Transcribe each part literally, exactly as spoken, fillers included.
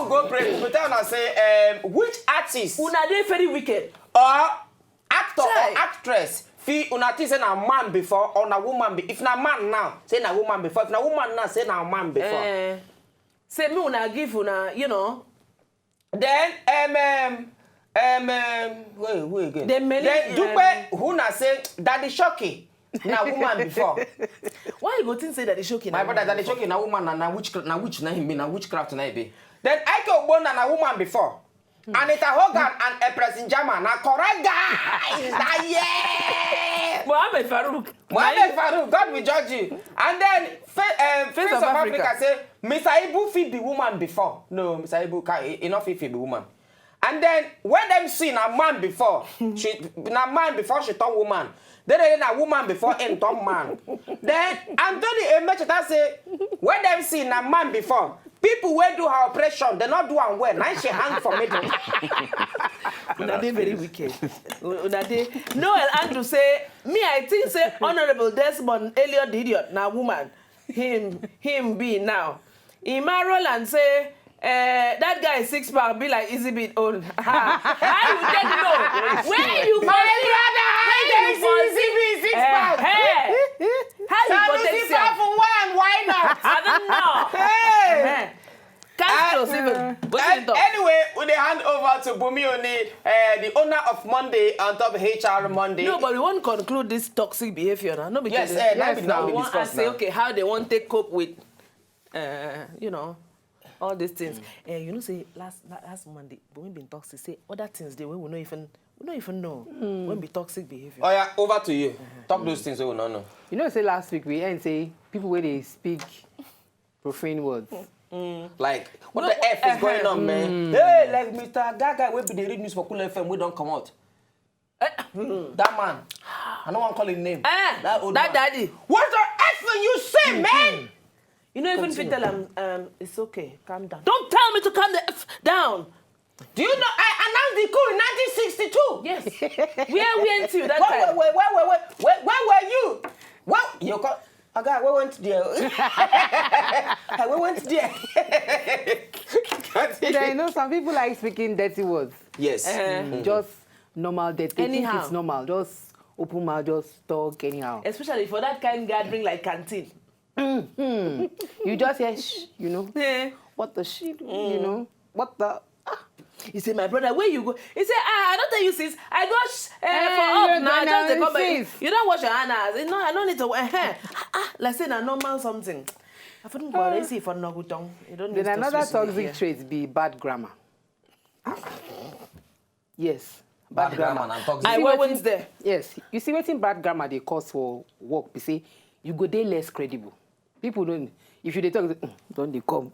Go break, we tell una say, um, which artist una dey very wicked, or actor or actress fit una think say na man before or na woman be, if na man now, say na woman before, if na woman now, say na man before. Eh, say me una give una, you know. Then, um, um, um, um, wait, wait again. Then Dupe, who na say Daddy Shoki na woman before. Why you go think say Daddy Shoki na woman before? My brother, Daddy Shoki na woman, na, na witchcraft, na witch na him be, na witchcraft na him be. Then Ike Ogbonna na woman before. Anita Hogan and Empress Njama na correct guys. Na yeah. Mohammed Farouk. Mohammed Farouk, God will judge you. And then Face of Africa say Mister Ibu fit be woman before. No, Mister Ibu can, he, he no fit, fit be woman. And then when dem see na man before, she na man before she turn woman. Then, then na woman before him turn man. Then Anthony Emecheta say when dem see na man before, people wey do her operation, dem no do am well. Na she hang for middle. Una dey very wicked. Una dey. Noel Andrew say, me I think say Honourable Desmond Elliot the idiot na woman. Him, him be now. Emma Roland say, eh, that guy six pack be like Easy Beat own. How you take know? Where you for see? Where you for see? Easy Beat six pack. How you go take see am? Lucifer for one, why not? I don't know. Hey. Can't close even. Wetin you talk? Anyway, we dey hand over to Bumi Oni, uh, the owner of Monday on top H R Monday. No, but we wan conclude this toxic behavior now. No be today. Yes, eh, now we discuss now. Say, okay, how they wan take cope with, uh, you know, all these things. Eh, you know, say last la- last Monday, Bumi been talk say, say other things dey wey we no even we no even know when be toxic behavior. Oh yeah, over to you. Talk those things wey we no know. You know, say last week we end say people wey dey speak profane words. Like, what the F is going on, man? Hey, like Mister Gaga wey be dey read news for Cool F M wey don comot. That man, I no wan call him name. Eh, that old that man. Daddy. What the F are you saying, man? You no even fit tell am, um, it's okay, calm down. Don't tell me to calm the F down. Do you know I announced the coup in nineteen sixty-two? Yes. Where weren't you that time? Where, where, where, where, where, where, where were you? Well, you call, Oga, we went there. We went there. Then, you know, some people like speaking dirty words. Yes. Eh. Mm, just normal dirty. They think it's normal. Just open mouth, just talk anyhow. Especially for that kind gathering like canteen. Mm-hmm. You just hear shh, you know. Eh. What the shit, you know. What the ah. He say, my brother, where you go? He say, ah, I don't tell you since I go sh- eh, for up now. I just dey come back. You don't wash your hand. I say, no, I don't need to. Eh, eh. Ah, ah, like say na normal something. I feel like say for no good tongue. You don't need to. Then another toxic trait be bad grammar. Yes. Bad grammar and toxic. I went there. Yes. You see wetin bad grammar dey cause for work be say you go dey less credible. People don't, if you dey talk, say, "Mm, don dey come."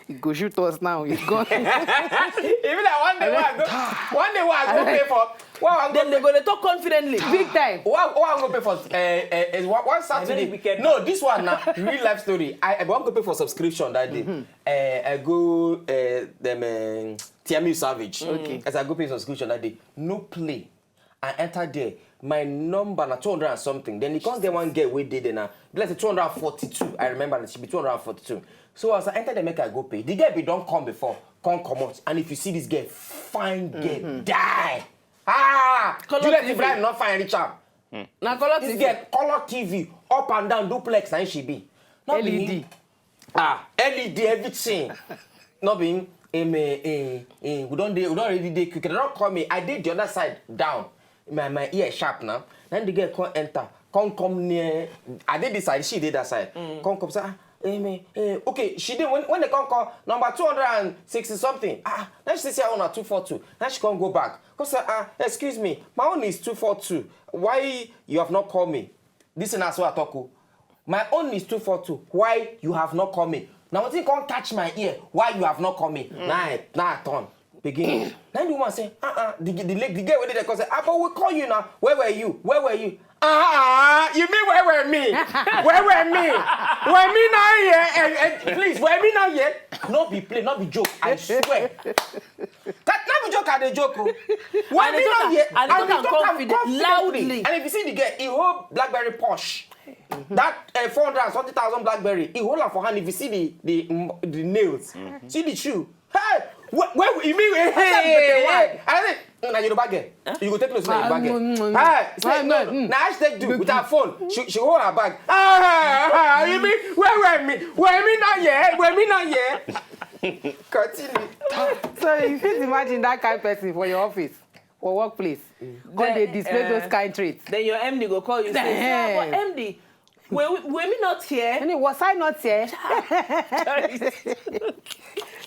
You go shoot us now. You go. Even that one day wey I go, one day wey I go pay for, wey I go. Then they go dey talk confidently. Big time. Wey I go pay for, uh, uh, one, one Saturday. No, this one na real life story. I, I wan go pay for subscription that day. Uh, I go, uh, them, uh, Tiami Savage. Okay. As I go pay subscription that day, no play. I enter there. My number na two hundred and something. Then e come get one girl wey dey there now. Be like say two hundred and forty-two. I remember that she be two hundred and forty-two. So as I enter there, make I go pay. The girl be don come before, come comot. And if you see this girl, fine girl, die. Ah, Juliet Ibrahim no fine reach am. Na color T V. This girl, color T V, up and down, duplex, na she be. No be him. Ah, L E D, everything. No be him. Eh, eh, eh, we don dey, we don already dey quick. They don call me. I dey the other side down. My, my ear sharp now. Then the girl come enter, come, come near. I dey this side, she dey that side. Come, come say, ah, eh, me, eh, okay. She dey when, when they come call number two hundred and sixty something. Ah, now she say, oh, na two four two. Now she come go back. Come say, ah, excuse me, my own is two four two. Why you have not called me? This thing na so I talk o. My own is two four two. Why you have not called me? Na wetin come catch my ear. Why you have not called me? Na I, na I turn begin. Na the woman say, uh-uh. The, the, the, the girl wey dey there come say, ah, but we call you now. Where were you? Where were you? Ah, you mean where were me? Where were me? Were me now here? Eh, eh, please, were me now here? No be play, no be joke. I swear. That no be joke, I dey joke o. Were me now here? And they talk am confidently, loudly. And if you see the girl, he hold BlackBerry Posh. That, uh, four hundred and something thousand BlackBerry, he hold am for hand. If you see the, the, mm, the nails, see the shoe. Hey, where, where you mean? Hey, hey, hey, hey. I say, "No, na Yoruba girl. You go take clothes na Yoruba girl." Hey, say, "No, na how she take do with her phone. She, she hold her bag." Ah, ah, ah, you mean? Where, where me? Where me not here? Where me not here? Continue. So you fit imagine that kind of person for your office, for workplace. Come dey display those kind traits. Then your M D go call you say, "Sir, but M D, were, were me not here?" And was I not here?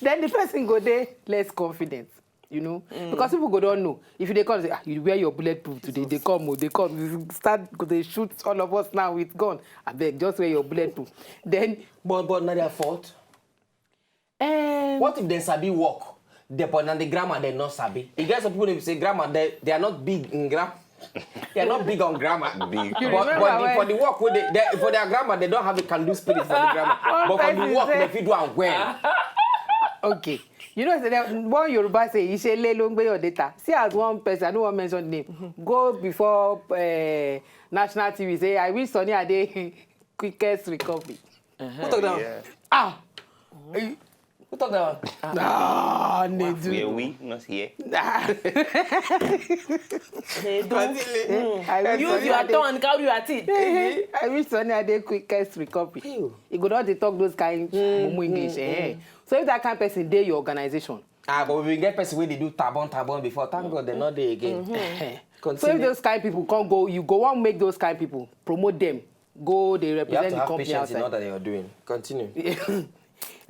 Then the person go dey less confident. You know, because people go don't know. If they come say, "Ah, you wear your bulletproof today," they come, oh, they come, you start, go dey shoot all of us now with gun. I beg, just wear your bulletproof. Then, But but not their fault. um, What if they sabi work? The but na the grammar they not sabi. You get some people they say grammar they, they are not big in grammar. They are not big on grammar. Big. But, Remember but the, when for the work with the, they, for their grammar they don't have a can do spirit for the grammar. But for the person work say- they fit do am well. Okay. You know, say that one Yoruba say, "Iṣẹ́ ilé ló ń gbé your data." See as one person, I don't want mention name, go before uh, national T V, say, "I wish Sunny Ade quickest recovery." Who talk that one? Yeah. Ah! Who talk that one? Ah, Where Nedu. we not here. They do. I wish Use Sunny your Ade- tongue, carry your teeth. I wish Sunny Ade quickest recovery. Ew. You go not dey talk those kind mumu English. Eh? So if that kind person dey your organization, Ah, but we get person where they do tabon tabon before. Thank God they're not there again. eh, so if Continue. those kind people can't go, you go and make those kind people promote them, go they You have represent to the have company patience in outside. all that you're doing. Continue.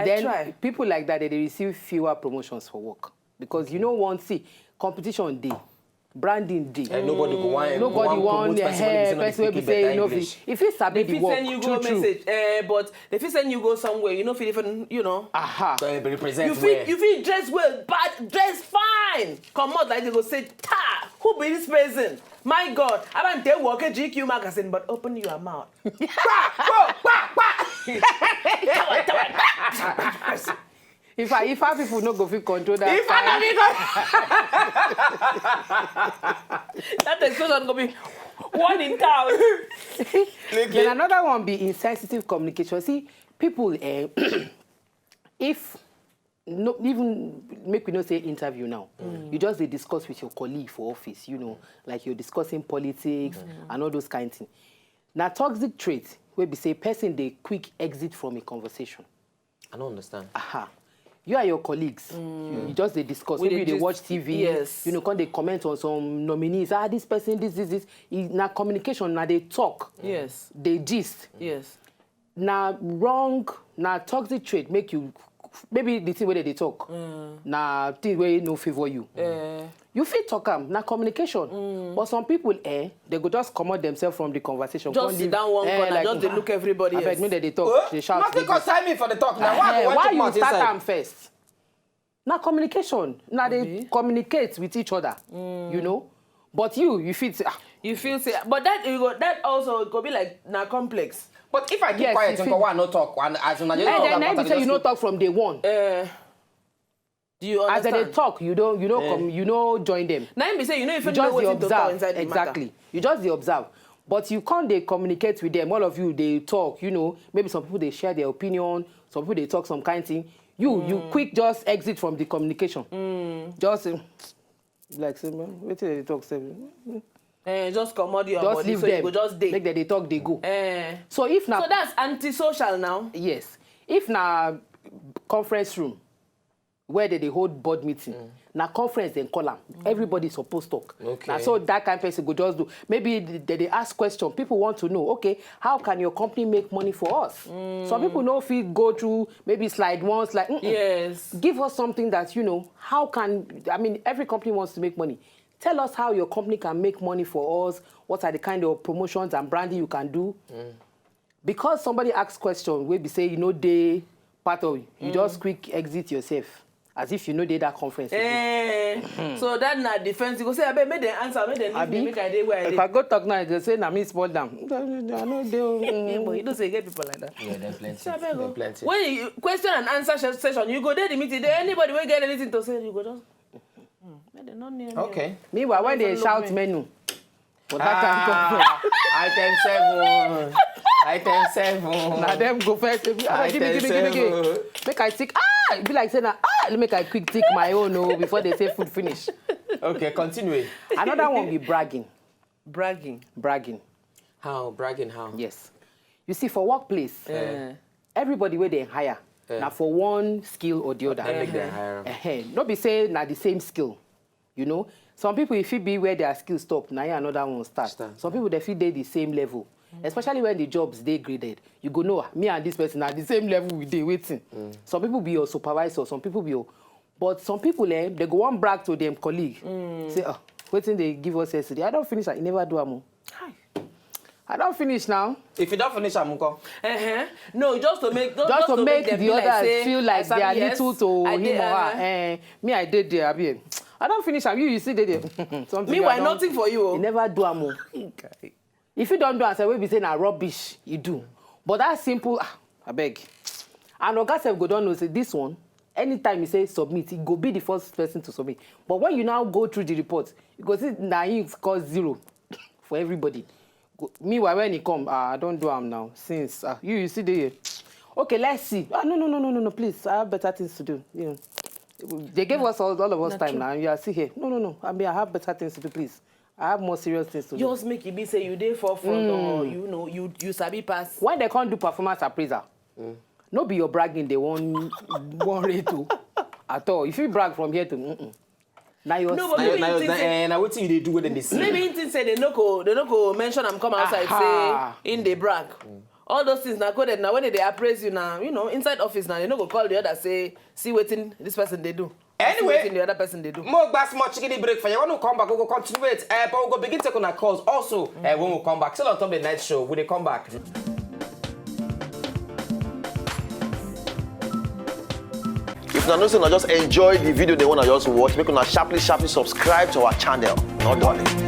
I Then try. People like that, they, they receive fewer promotions for work because you know one see competition day, branding day. And nobody go want Nobody go want promote the person wey be say hair no dey person wey speak be say better no fit. English. If you sabi They the fit work, send you true go true. Message, eh, but they fit send you go somewhere. You know, fit even, you know. Aha. So they represent You fit, well. You fit dress well, but dress fine. Come out like they go say, "Ta, who be this person? My God, I don't dare work at G Q magazine, but open your mouth." If I if our people no go fit control that. If fire. I That explosion go be one in town. Then another one be insensitive communication. See, people, eh, if no, even make we not say interview now, you just they discuss with your colleague for office, you know, like you're discussing politics and all those kind of things. Now, toxic trait will be say person they quick exit from a conversation. I don't understand. Aha. You are your colleagues. You, you just they discuss. We Maybe dey they gist. Watch T V. Yes. You know, can they comment on some nominees? Ah, this person, this, this, this. Is now communication. Now they talk. Yes. They gist. Yes. Now wrong. Now toxic trait make you. Maybe the thing where they talk. Now thing where no favor you. You fit talk am. Now communication. But some people, eh, they go just comot themselves from the conversation. Just Come sit leave- down one eh, corner, like, just dey look everybody I beg else. me that they talk. Oh, They shout. nothing They go. Concern me for the talk now. Why Eh, I go why want you mouth start inside? Am first? Now communication. Now they communicate with each other. You know. But you, you feel say, ah, You feel say, but that you go, that also go be like na complex. But if I keep Yes, quiet you and feel- go, why not talk? And as una just and talk then about now it, you say you just no keep- talk from day one. Uh, do you As they understand? Talk, you don't, you know, come, you know, join them. Now you be say you know if You you know just they wetin to talk observe inside the matter. Exactly. You just they observe, but you can't they communicate with them. All of you they talk. You know, maybe some people they share their opinion. Some people they talk some kind thing. You you quick just exit from the communication. Just uh, like say, "Man, wetin they talk sef?" Eh, just commot your Just body, leave so them. You go just dey. Make them they talk, they go. Eh. So if now So that's antisocial now. Yes. If na conference room where they, they hold board meeting, na conference then call am. Everybody suppose talk. Okay. Na so that kind person go just do. Maybe they, they ask question. People want to know, okay, how can your company make money for us? Some people no fit go through maybe slide one, slide. Mm-mm. Yes. Give us something that, you know, how can, I mean, every company wants to make money. Tell us how your company can make money for us. What are the kind of promotions and branding you can do? Because somebody asks question, we be say you know they part of you just quick exit yourself as if you know they that conference. Eh, so that na defense. You go say, "Abeg, make dem answer, make dem leave me, Abi? Make I dey where I If dey." I go talk now, they say na me spoil them. I know they. Eh, but you know say you get people like that. Yeah, there plenty. So abeg There o. plenty. When you question and answer se- session, you go there the meeting. There anybody wey get anything to say, you go just. Hmm, make dem no near me. Okay. Meanwhile, when they Follow shout me. Menu, for that kind of conference, Ah, item seven. Item seven. Now them go first. Say, "Ah, give me, give me, give me, give me. Item seven. Make I sick." Ah, ah, e be like say na, ah, let me make I quick take my own, oh, before they say food finish. Okay, continue. Another one be bragging. Bragging. Bragging. How? Bragging how? Yes. You see, for workplace, Eh. everybody wey dem hire, Eh. na for one skill or the other. Dem make dem hire am. Ehen. No be say na the same skill. You know, some people, if it be where their skill stop, na here another one start. Start. Some people, they fit dey the same level. Especially when the jobs dey graded, you go know, "Ah, me and this person are the same level we dey waiting." Some people be your supervisor, some people be your, but some people, eh, they go one brag to them colleague. Say, "Oh, wetin they give us yesterday? I don't finish. I never do am. Oh. I don't finish now." If you don't finish, I'm go. Uh-huh. No, just to make just, Just to to make them the be like others say, feel like I sabi, they are yes, little to I him dey, or her. Uh-huh. Eh, me, I did there. Abi, I don't finish. Am, you, you see, they there. Something you Meanwhile, don't- nothing for you. You never do am. Oh. If you don't do am, say we be say na rubbish you do. But that simple, ah, I beg. And oga sef go don know say this one, anytime you say submit, he go be the first person to submit. But when you now go through the report, you go see na him score zero for everybody. Go- Meanwhile, when he come, ah, I don't do am now. Since, ah, you, you see the, okay, let's see. Ah, no, no, no, no, no, no, please. I have better things to do. You know, they gave us all, all of us Na time true. Now. You are still here. No, no, no. I mean, I have better things to do, please. I have more serious things to do. Just make it be say you dey forefront or you know you you sabi pass. When they can't do performance appraisal, no be your bragging they won't won't rate you at all. If you brag from here to, mm-mm. Now your No, but Na maybe na you think na say- eh, na wetin you dey do wey dem dey see. Maybe he think say they no go they no go mention am come outside Aha. say in dey brag. All those things na coded na when they dey appraise you na you know inside office na they no go call the other say see wetin this person dey do. See Anyway, wetin the other person dey do. Mo gba small chicken break for you. When we come back, we go continue it. Uh, but we go begin taking our calls also uh, when we come back. Still on top of the night show, we dey come back. If una know say una just enjoy the video they wanna just watch, make una sharply sharply subscribe to our channel. Not darling.